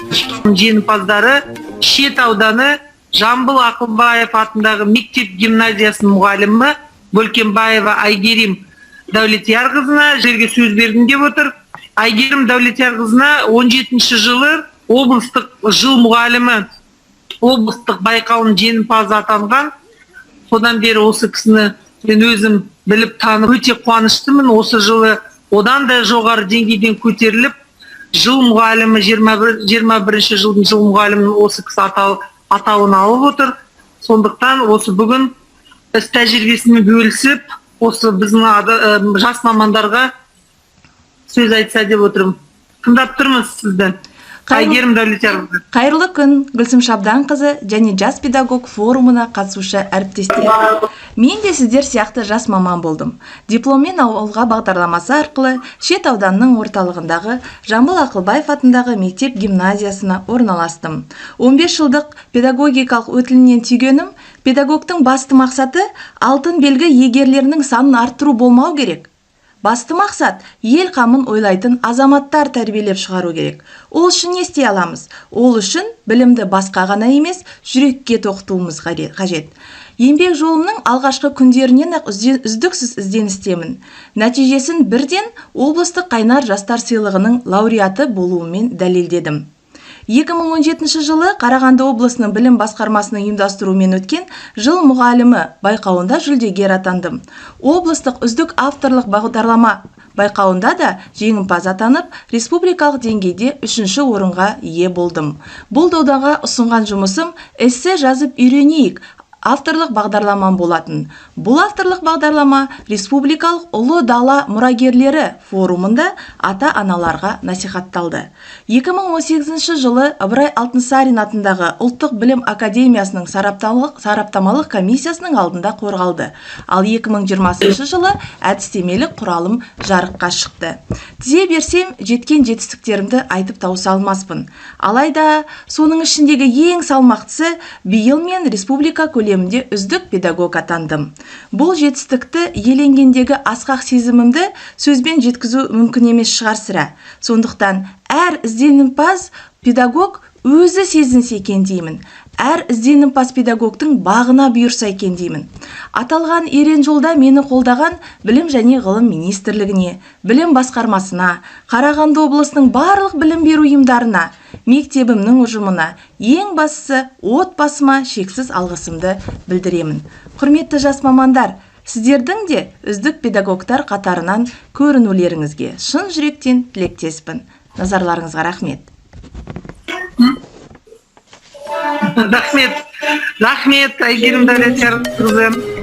Жеңімпаздары: Шет ауданы, Жамбыл Ақылбаев атындағы мектеп гимназиясының мұғалімі Бөлкенбаева Айгерім Дәулетиярқызына жерге сөз бергім деп отыр. Айгерім Дәулетиярқызына 17 жылы облыстық жыл мұғалімі облыстық байқауының жеңімпазы атанған. Содан бері осы кісіні мен өзім біліп, танып, өте қуаныштымын. Осы жылы одан да жоғары деңгейден көтеріліп, жыл мұғалімі, 21 21 жылдың жыл мұғалімін осы кісі атауын алып отыр. Сондықтан осы бүгін іс тәжірибесімен бөлісіп, осы біздің жас мамандарға сөз айтса деп отырмын. Тыңдап тұрмыз сізді, Әйгерім Дәулетиярқызы. Қайырлы күн, Гүлсім Шабданқызы және Жас педагог форумына қатысушы әріптестер! Мен де сіздер сияқты жас маман болдым. Дипломмен ауылға бағдарламасы арқылы Шет ауданының орталығындағы Жамбыл Ақылбаев атындағы мектеп гимназиясына орналастым. 15 жылдық педагогикалық өтілімнен түйгенім: педагогтың басты мақсаты алтын белгі иегерлерінің санын арттыру болмау керек. Басты мақсат – ел қамын ойлайтын азаматтар тәрбиелеп шығару керек. Ол үшін не істей аламыз? Ол үшін білімді басқа ғана емес, жүрекке тоқытуымыз қажет. Еңбек жолымның алғашқы күндерінен ақ үздіксіз ізденістемін. Нәтижесін бірден облыстық «Қайнар» жастар сыйлығының лауреаты болуыммен дәлелдедім. 2017 жылы Қарағанды облысының білім басқармасының ұйымдастыруымен өткен «Жыл мұғалімі» байқауында жүлдегер атандым. Облыстық үздік авторлық бағдарлама байқауында да жеңімпаз атанып, республикалық деңгейде үшінші орынға ие болдым. Бұл додаға ұсынған жұмысым «Эссе жазып үйренейік» авторлық бағдарламам болатын. Бұл авторлық бағдарлама республикалық «Ұлы дала мұрагерлері» форумында ата-аналарға насихатталды. 2018 жылы Ыбырай Алтынсарин атындағы Ұлттық білім академиясының сараптамалық комиссиясының алдында қорғалды. Ал 2020 жылы әдістемелік құралым жарыққа шықты. Тізе берсем, жеткен жетістіктерімді айтып тауыса алмаспын. Алайда соның ішіндегі ең салмақтысы: биыл мен республика көлемінде үздік педагог атандым. Бұл жетістікті иеленгендегі асқақ сезімімді сөзбен жеткізу мүмкін емес шығар, сірә. Сондықтан әр ізденімпаз педагог өзі сезінсе екен деймін. Әр ізденімпаз педагогтың бағына бұйырса екен деймін. Аталған ерен жолда мені қолдаған Білім және ғылым министрлігіне, білім басқармасына, Қарағанды облысының барлық білім беру ұйымдарына, мектебімнің ұжымына, ең бастысы отбасыма шексіз алғысымды білдіремін. Құрметті жас мамандар, сіздердің де үздік педагогтар қатарынан көрінулеріңізге шын жүректен тілектеспін. Назарларыңызға рахмет. Рахмет, рахмет, Әйгерім Дәулетиярқызы.